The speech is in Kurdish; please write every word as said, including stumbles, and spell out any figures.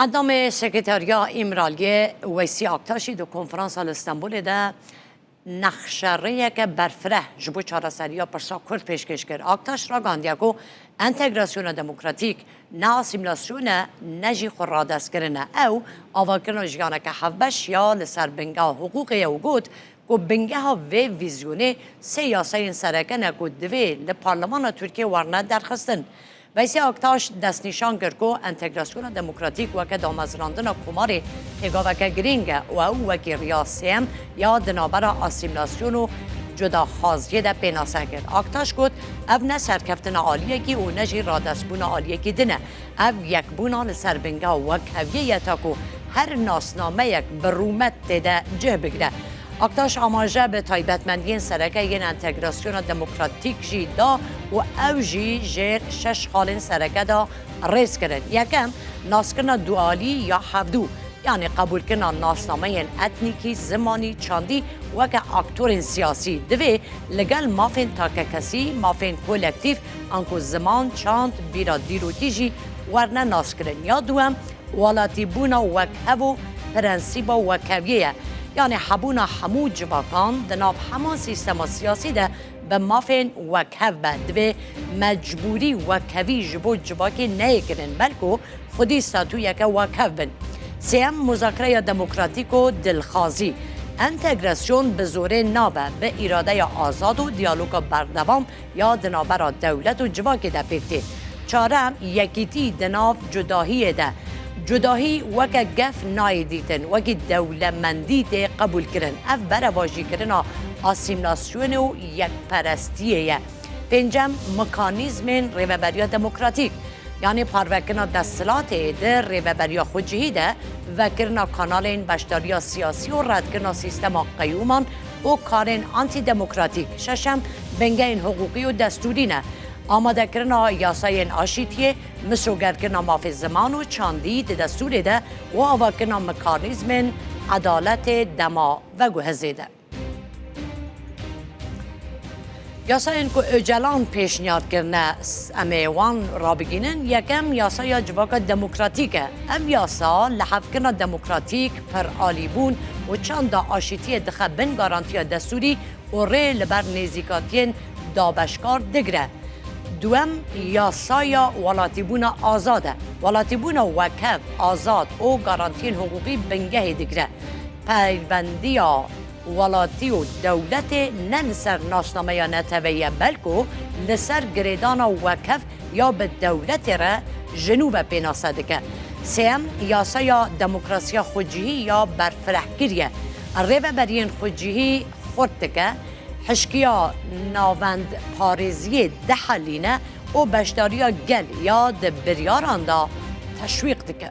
Endamê Sekreteriya Îmraliyê Weysî Aktaşî di konferansa li Stenbolê de nexşerêyeke berfireh ji bo çareseriya pirsa Kurd pêşkêş kir. Aktaş ragihandiye ku entegrasyona demokratîk ne asîmlasyon e, ne jî xwe radestkirin e. Ew avakirina jiyaneke hevbeş ya li ser bingeha hiqûqê ye û got ku bingeha vê vîzyonê sê yasayên sereke ne ku divê li Parlemana Tirkiyê werine derxistin. Veysel Aktaş destnîşan kir ku entegrasyona demokratîk weke damezrandina komarê pêgaveke girîng e û ew wekî riya sêyem ya di navbera asîmlasyon û cudaxwaziyê de pênase kir. Aktaş got, ev ne serkeftina aliyekî û ne jî radestbûna aliyekî din e. Ev yekbûna li ser bingeha wekheviyê ye ta ku her nasnameyek bi rûmet tê de cih bigire. Aktaş amaje bi taybetmendiyên sereke yên entegrasyona demokratîk jî da û ew jî jêr şeş xalên sereke de rêz kirin. Yekem, naskirina dualî ya hevdû, yanî qebûlkirina nasnameyên etnîkî, zimanî, çandî weke aktorên siyasî. Divê li gel mafên takekesî, mafên kolektîf, anku ziman, çand, bîra dîrokî jî werine naskirin. Ya duwem, welatîbûna wekhev û prensîba wekheviyê ye. Yanî hebûna hemû civakan di nav heman sîstema siyasî de bi mafên wekhev be. Divê mecbûrî wekhevî ji bo civakê neyê kirin, belku xwedî statûyeke wekhev bin. Sêyem, muzakereya demokratîk û dilxwazî. Entegrasyon bi zorê nabe, bi îradeya azad û diyaloga berdewam ya di navbera dewlet û civakê de pêk tê. Çarem, yekîtî di nav cudahiyê de. Cudahî weke gef nayê dîtin, wekî dewlemendî tê qebûlkirin. Ev berevajîkirina asîmlasyonê û yekperestiyê ye. Pêncem, mekanîzmên rêveberiya demokratîk, yanî parvekirina desthilatê di rêveberiya xwecihî de, vekirina kanalên beşdariya siyasî û redkirina sîstema qeyûman û karên antîdemokratîk. Şeşem, bingehên hiqûqî û destûrî ne. Amadekirina yasayên aşîtiyê, misogerkirina mafê ziman û çandî di destûrê de û avakirina mekanîzmên edaletê dema veguhezê de. Yasayên ku Ocalan pêşniyar kirine, s-, em ê wan rabigînin. Yekem, yasaya civaka demokratîk e. Ev yasa lihevkirina demokratîk, piralîbûn û çanda aşîtiyê dixe bin garantiya destûrî û rê li ber nêzîkatiyên dabeşkar digire. Duwem, yasaya welatîbûna azad e. Welatîbûna wekhev, azad û garantiyên hiqûqî bingehê digire. Peyvendiya welatî û dewletê ne li ser nasnameya neteweyî ye, belku li ser girêdana wekhev ya bi dewletê re ji nû ve pênase dike. Sêyem, yasaya demokrasiya xwecihî ya berfirehkirî ye. Rêveberiyên xwecihî xurt dike, hişkiya navendparêziyê dihelîne û beşdariya gel ya di biryaran de teşwîq dike.